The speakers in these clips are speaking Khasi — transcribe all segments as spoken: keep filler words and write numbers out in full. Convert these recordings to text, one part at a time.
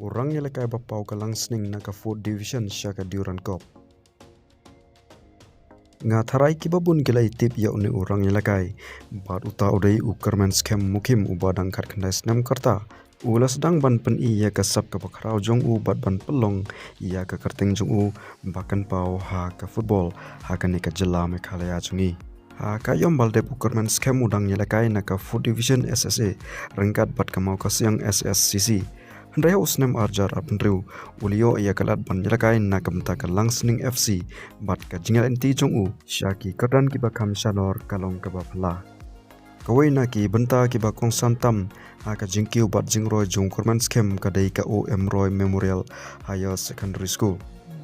u rangïalehkai ba paw ka Langsning na ka fourth division sha ka Durand Cup. Nga tharai kiba bun ki la ïatip ïa une u rangïalehkai bad uta u dei u Kyrmen Skhem Mukhim uba dang khatkhyndai snem ka rta. U la sdang ban pyni ïa ka sap kaba khraw jong u bad ban pynlong ïa ka kyrteng jong u ba kan paw ha ka football ha kane ka jylla Meghalaya jong ngi. Ha ka ïom ba la dep u Kyrmen Skhem u dang ïalehkai na ka fourth division S S A ryngkat bad ka Mawkasiang S S C C. Hynrei ha u snem ar hajar arphew hynriew u la ïoh ïa ka lad ban ïalehkai na ka bynta ka Langsning F C bad ka jingïaid lynti jong u sha ki kyrdan kiba kham shalor ka long kaba phylla. Kawei na ki bynta kiba kongsan tam ha ka jingkiew bad jingroi jong u Kyrmen Skhem ka dei ka O M Roy Memorial Higher Secondary School,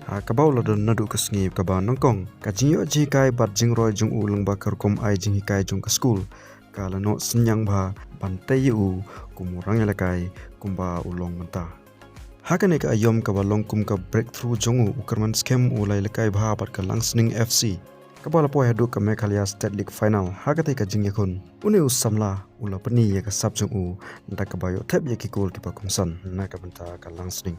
ha kaba u la don naduh ka sngi kaba nyngkong. Ka jingïoh jinghikai bad jingroi jong u lyngba ka rukom ai jinghikai jong ka skul ka la noh synñiang bha ban tei ïa u kum u rangïalehkai kumba u long mynta. Ha kane ka aïom kaba long kum ka breakthrough jong u, u Kyrmen Skhem u la ïalehkai bha bad ka Langsning F C, kaba la poi haduh ka Meghalaya State League Final. Ha katei ka jingïakhun, une u samla u la pyni ïa ka sap jong u da kaba ïoh thep ïa ki kol kiba kongsan na ka bynta ka Langsning.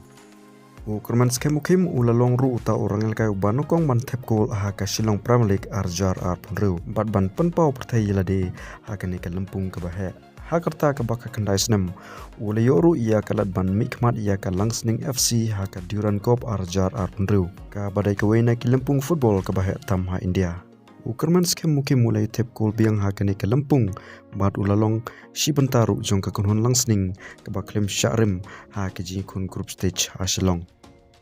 U Kyrmen Skhem Mukhim u la long ruh uta u rangïalehkai uba nyngkong ban thep kol ha ka Shillong Premier League ar hajar arphew hynriew bad ban pynpaw pyrthei ïa lade ha kane ka lympung kaba heh. Ha ka rta kaba khatkhyndai snem u la ïoh ruh ïa ka lad ban mihkhmat ïa ka Langsning F C ha ka Durand Cup ar hajar arphew hynriew, kaba dei kawei na ki lympung football kaba heh tam ha India. U Kyrmen Skhem Mukhim u la ïa thep kol biang ha kane ka lympung bad u la long shi bynta ruh jong ka kynhun Langsning kaba khlem shah rim ha ka jingïakhun group stage ha Shillong.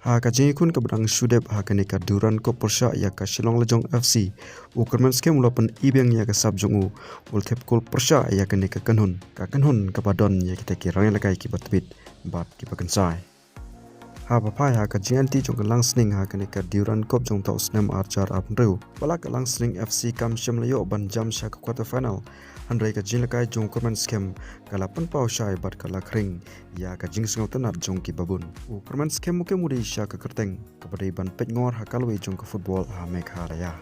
Ha ka jingïakhun kaba dang shu dep ha kane ka Durand Cup pyrshah ïa ka Shillong Lajong F C, u Kyrmen Skhem u la pyni biang ïa ka sap jong u, u la thep kol pyrshah ïa kane ka kynhun, ka kynhun kaba don ïa kita ki rangïalehkai kiba tbit bad kiba kynsai. Haba phai ha ka jingïaid lynti jong ka Langsning ha kane ka Durand Cup jong uta u snem ar hajar arphew hynriew, ba la ka Langsning F C kam shym la ïoh ban jam sha ka quarter final. Hynrei ka jingïalehkai jong u Kyrmen Skhem ka la pynpaw shai bad ka la khring ïa ka jingsngewtynnad jong kiba bun. U Kyrmen Skhem Mukhim u dei sha ka kyrteng kaba dei ban peitngor ha ka lawei jong ka football ha Meghalaya.